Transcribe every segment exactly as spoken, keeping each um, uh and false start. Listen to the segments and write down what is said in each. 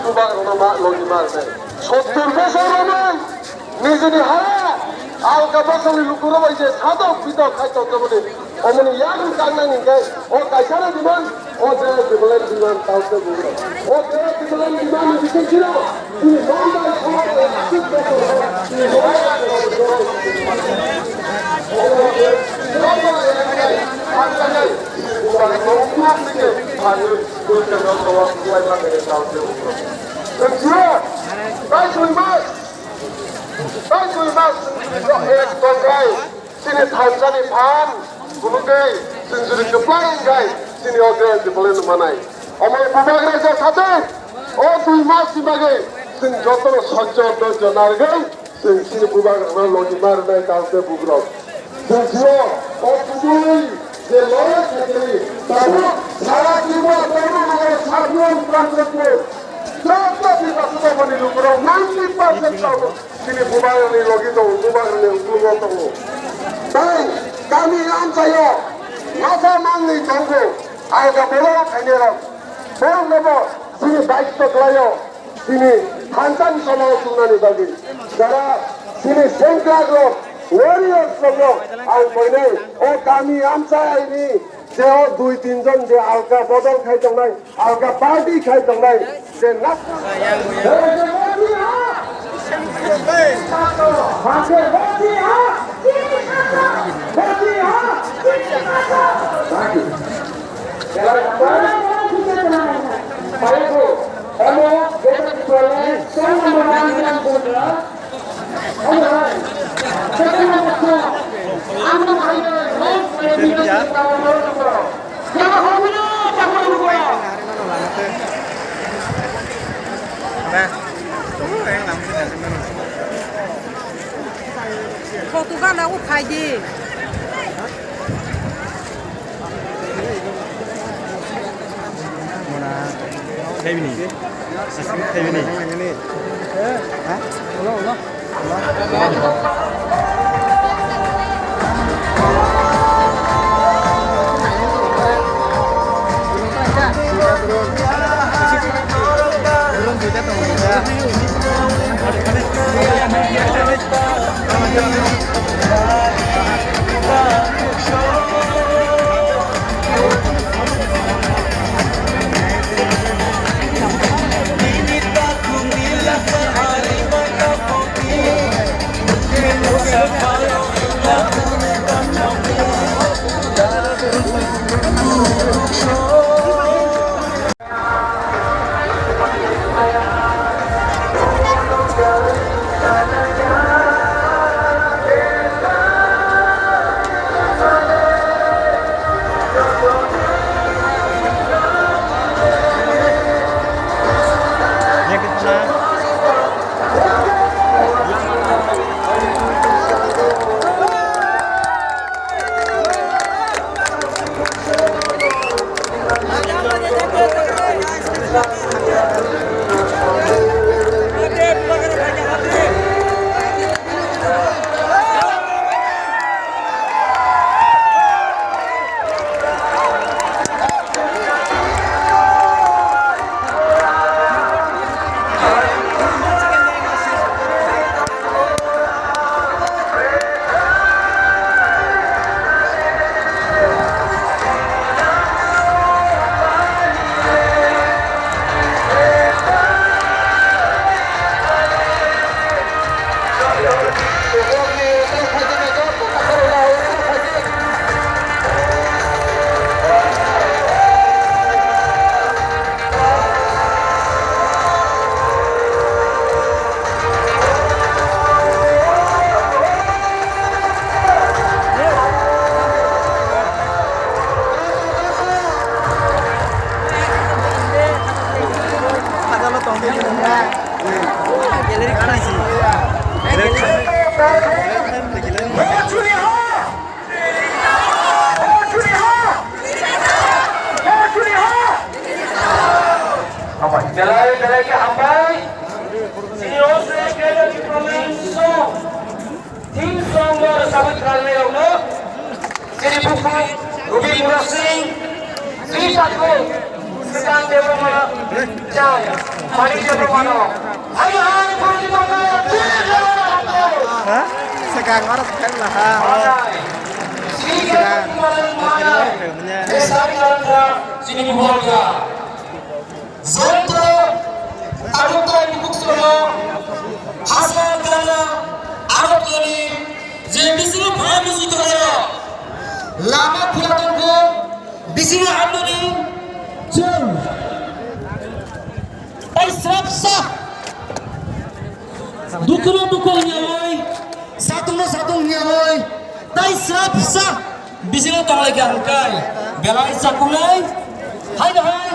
Bubagra no ma logi ma rwnai. Sottor bosor romwi nijini hala alka bosongni lukurok bai je sadok bidok khai tongtongmani omoni yakung kangnani hinkhe o kaisano diman, o jaya Jubilee diman tauke buro. O jaya Jubilee diman ni bising sino chini Mandal somaj aswk bosor chini Mandal Thank you. Tei soi mas, tei soi mas, ek tongkrai, chini thansani phan, kunugwi, chwng jodi kwplai wngkha, chini o jaya Jubilee no manai. Omo bubagra ja sate, o dui mas ni bagwi, chwng jotono sojjo doijo narwgwi, chwng chini bubagra no logi ma rwnai tei bugrok. Chwng sio, o kubui je lorok khaikhe, tabuk sara Tripura Autonomous Nogoro Sabiyong Kanchonpur, joto Tripura Sotoboni lukurok ninety percent tabuk chini bubagrani logi tongo, bubagrani uklogo tongo. Tai kami amchaio masa mangni tongo, alka borok khainai rok. Borok nobo chini daitto khlaio. Chini thansa ni somao chungnani bagwi jara chini sengkrak rok, warriors rok no ang koinai o kami amchai ni je o dui tin jon je alka bodol khai tongnai, alka party khai tongnai, je nak Thank you. Photo gana uthai di. Mona, khaibini. Khaibini. Ha? Ulo, ulo. Govind Murasing, Sri Sadhu, Srikant Debbarma, Jai, Manik Debbarma. Hai hai, Purjit Bhante, Ha? Sekarang orang sekarang lah, ha. Hai. Sri Sadhu Maharaj, Maharaj. Sri Sadhu Maharaj, Sri Bhagwan. Joto Agartala ni bukhuk songno, Hasao Dana, Agartala ni je bisingo phai buji tonglaio, lama khula tongkho, bisingo hamnani chwng tai srapsa, dukhuno dukhu hwnyawi, satungno satung hwnyawi, tai srapsa. Bisingo tonglaikha hwnkhe belai chakunai. Hai no hai.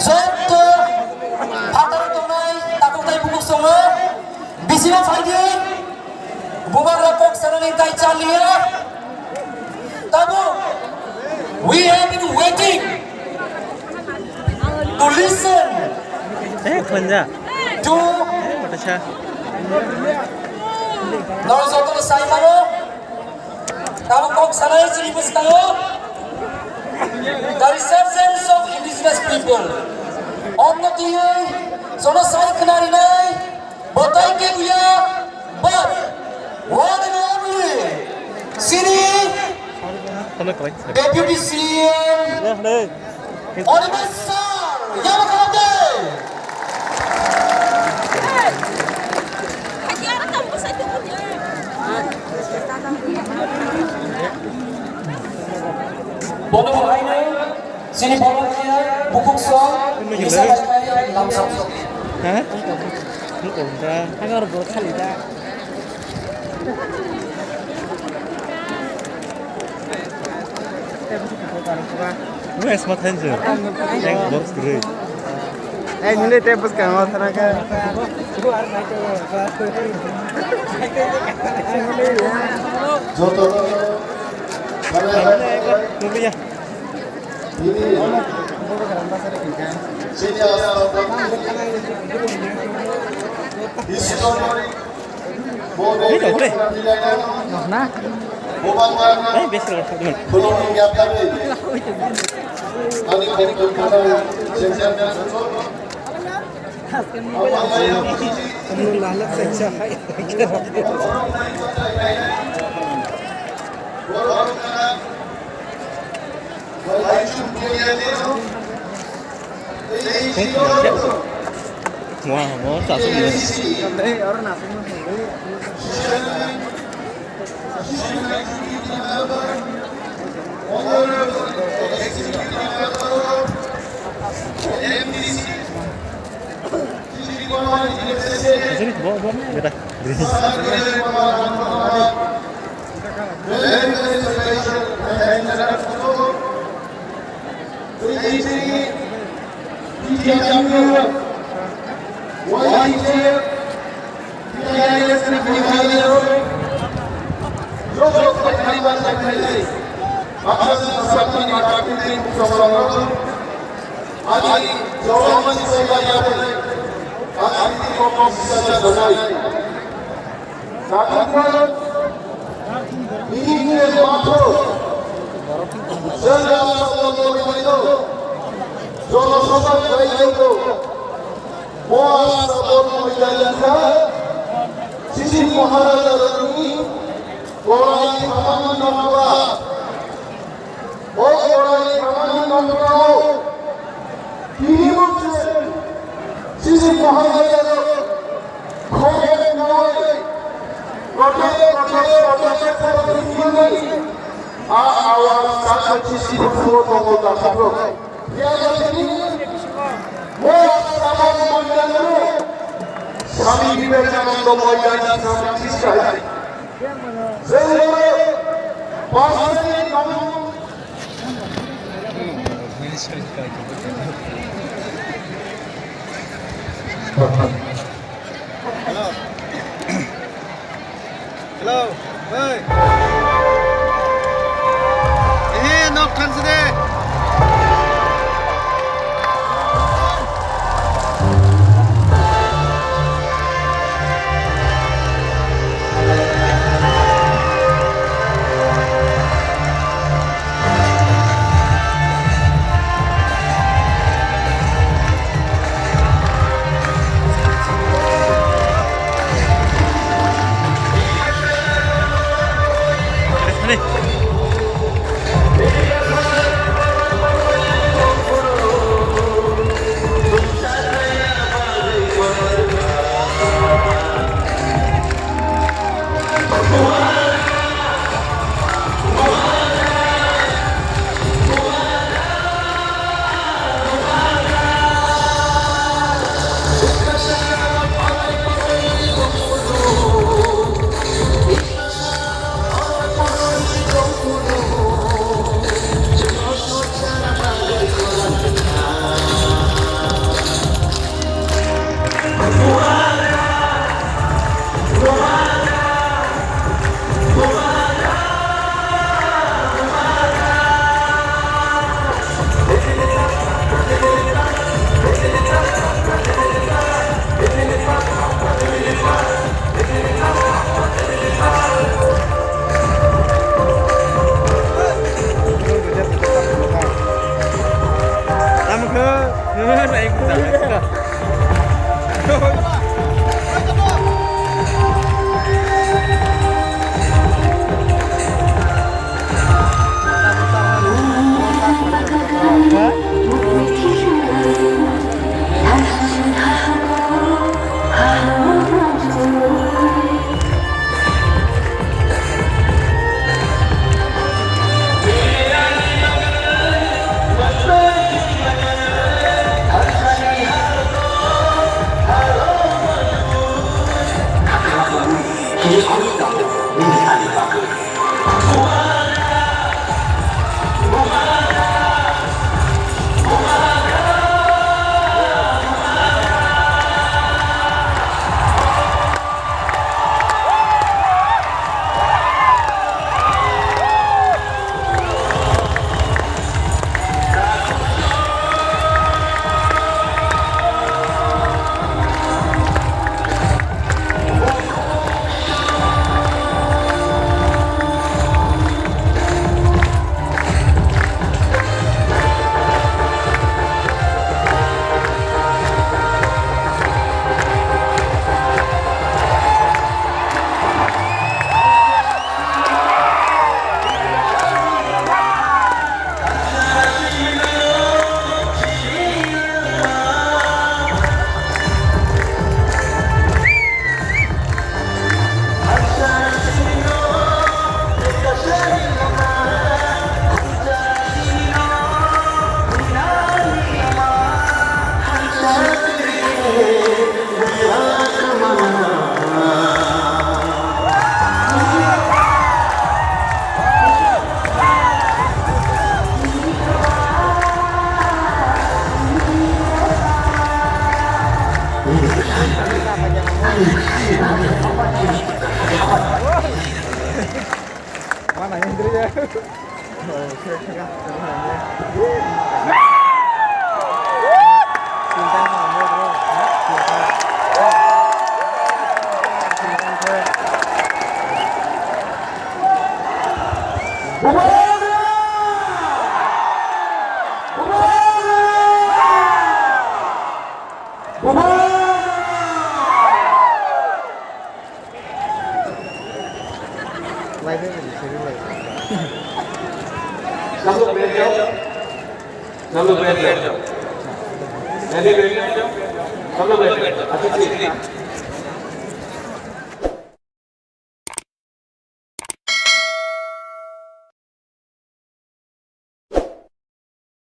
Joto phataro tongnai takhuk tai bukhuk songno bisingo phaidi. Bubagra kok sanani tai chaliya. Tabuk, we have been waiting to listen Eh, khanja. to Eh, kotasa. Norok jotono sai mano. Tabuk kok sanai chini bwskango. The resurgence of indigenous people. Omno twiwi jono sai khna rinai. Bo tai khe buya, but one and only Sri Deputy C M Animesh sir, yabo khalate. Bono bo haino. Sini volunteer, bukhuk song, bisa bai bai lamsong. Ha? Bukhuk da. Agar bol khali da. Wes ma thanju. Thank you, great. Eh, nini te bus kang o thana ka. Joto. Nini ya. Ini kau boleh. Nah. Eh, biasa lah, teman. Wah, mau tak sih? Sini, bawa, bawa, beda. Jonosabha khlaijak bo asabol moidan wngkha Sisi Maharaja rokni korai khamani nokla. O korai khamani noklao tini bo chwng Sisi Maharaja rok khorok nawi kotor kotor kotor kotor ringmani a awang sakha Sisi Bhagwan Mongol Dathok rok. Phiya ba tini bo asabol moidan rok Swami Vivekananda moidan ni sakha Sisi. Chwng bo personally Hello. Hello. Hey. Eh, nok thansi de. Samlo bed jao. Samlo bed jao. Nadi bed jao. Samlo bed jao. Acha, acha.